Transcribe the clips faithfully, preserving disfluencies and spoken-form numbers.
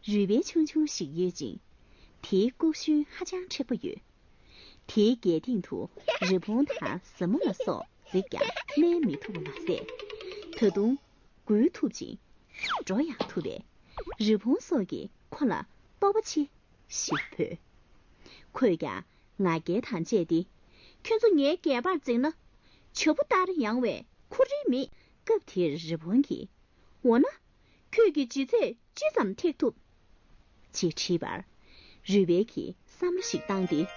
རུས་སྦལ་ཆུང་ཆུང་ཞིག་ཡོད་ཅིང་། དེའི་ལྐོག་ཤུལ་ཧ་ཅང་མཁྲེགས་པོ་ཡོད། དེའི་སྒལ་སྟེང་དུ་རི་བོང་དང་ཟབ་མོ་ལ་སོགས་འཛེགས་ཀྱང་མནན་མི་ཐུབ་པ་མ་ཟད། ད་དུང་འགུལ་ཐུབ་ཅིང་འགྲོ་ཡང་ཐུབ་པས། རི་བོང་སོགས་ཀྱིས་ཁོ་ལ་སྤོབས་པ་ཆེ་ཞེས་བོས། ཁོས་ཀྱང་ང་རྒྱལ་དང་བཅས་ཏེ། ཁྱོད་ཚོ་ངའི་སྒལ་པར་འཛེགས་ན། བྱ་སྤུ་ལྟར་ཡང་བའི་ཁུ་རེ་མེད། སྐབས་དེར་རི་བོང་གིས། འོ་ན། ཁྱོད་ཀྱིས་ལྗིད་ཚད་ཅི་ཙམ་ཐེག་ཐུབ། ཅེས་དྲིས་པར། རུས་སྦལ་གྱིས་བསམ་བློ་ཞིག་བཏང་སྟེ།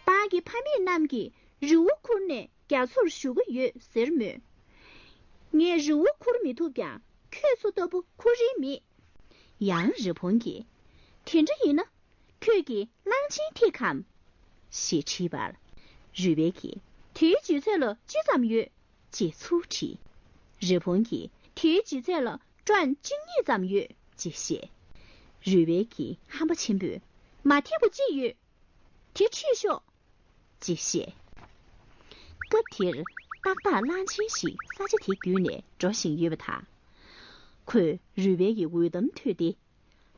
བདག་གི་ཕ་མེས་རྣམས་ཀྱིས་རི་བོ་ཁུར་ནས་རྒྱ་མཚོར་ཞུ་གི་ཡོད་ཟེར་མོད། ངས་རི་བོ་ཁུར་མི་ཐུབ་ཀྱང་ཁྱོད་ཚོ་ལྟ་བུ་ཁུར་རིན་མེད། ཡང་རི་བོང་གིས། དེ་འདྲ་ཡིན་ན། ཁྱོད་ཀྱིས་གླང་ཆེན་ཐེག་གམ། ཞེས་དྲིས་པར། རུས་སྦལ་གྱིས། དེའི་ལྗིད་ཚད་ལ་ཅི་ཙམ་ཡོད། ཅེས་ཚུར་དྲིས། རི་བོང་གིས། དེའི་ལྗིད་ཚད་ལ་ཀྲོན་གཅིག་གཉིས་ཙམ་ཡོད། ཅེས་བཤད། རུས་སྦལ་གྱི་ཧམ་པ་ཆེན་པོས། མ་ཐེག་པ་གཅིག་ཡོད། དེ་ཁྲིད་ཤོག། ཅེས་བཤད། སྐབས་དེར་ཏག་ཏག་གླང་ཆེན་ཞིག་ས་ཆ་དེ་བརྒྱུད་ནས་འགྲོ་བཞིན་ཡོད་པ་དང་། ཁོས་རུས་སྦལ་གྱི་འུར་གཏམ་ཐོས་ཏེ།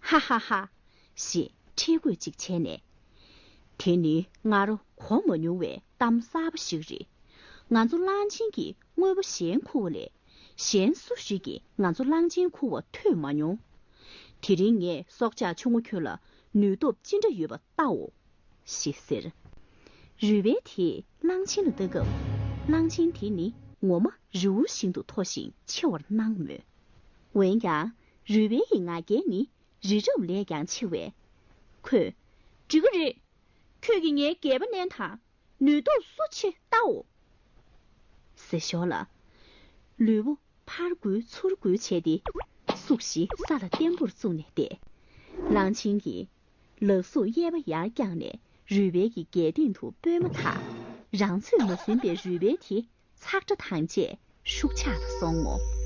ཧ་ཧ་ཧ། ཞེས་ཁྲེལ་དགོད་ཅིག་བྱས་ནས། དེ་ནི་སྔར་གོ་མ་མྱོང་བའི་གཏམ་གསར་པ་ཞིག་རེད། ང་ཚོ་གླང་ཆེན་གྱིས་དངོས་པོ་གཞན་ཁུར་བ་ལས། གཞན་སུ་ཞིག་གིས་ང་ཚོ་གླང་ཆེན་ཁུར་བ་ཐོས་མ་མྱོང་། དེ་རིང་ངས་སྲོག་ཆགས་ཆུང་ངུ་ཁྱོད་ལ་ནུས་སྟོབས་ཅི་འདྲ་ཡོད་པ་བལྟའོ། ཞེས་ཟེར། རུས་སྦལ་དེས་གླང་ཆེན་ལ་ལྟ་སྐབས། གླང་ཆེན་དེ་ནི་ངོ་མ་རི་བོ་བཞིན་དུ་མཐོ་ཞིང་ཆེ་བར་སྣང་མོད། འོན་ཀྱང་། རུས་སྦལ་གྱི་ང་རྒྱལ་ནི་རི་རབ་ལས་ཀྱང་ཆེ་བས། ཁོས། འགྲིག་གི་རེད། ཁྱོད་ཀྱིས་ངའི་སྒལ་པ་མནན་དང་། ནུས་སྟོབས་སུ་ཆེ་བལྟའོ། ཟེར་ཞོར་ལ། ལུས་པོ་ཕར་འགུལ་ཚུར་འགུལ་བྱས་ཏེ། སུག་ཞིག་ས་ལ་བརྟན་པོར་བཙུགས་ནས་བསྡད། གླང་ཆེན་གྱིས། ལག་གཟུགས་གཡས་པ་ཡར་བརྐྱངས་ནས་རུས་སྦལ་གྱི་སྒལ་སྟེང་དུ་སྤོས་མ་ཐག་རང་ཚོད་མ་ཟིན་པའི་རུས་སྦལ་དེ་ཚག་སྒྲ་དང་བཅས་ཤུགས་ཆག་ཏུ་སོང་ངོ་།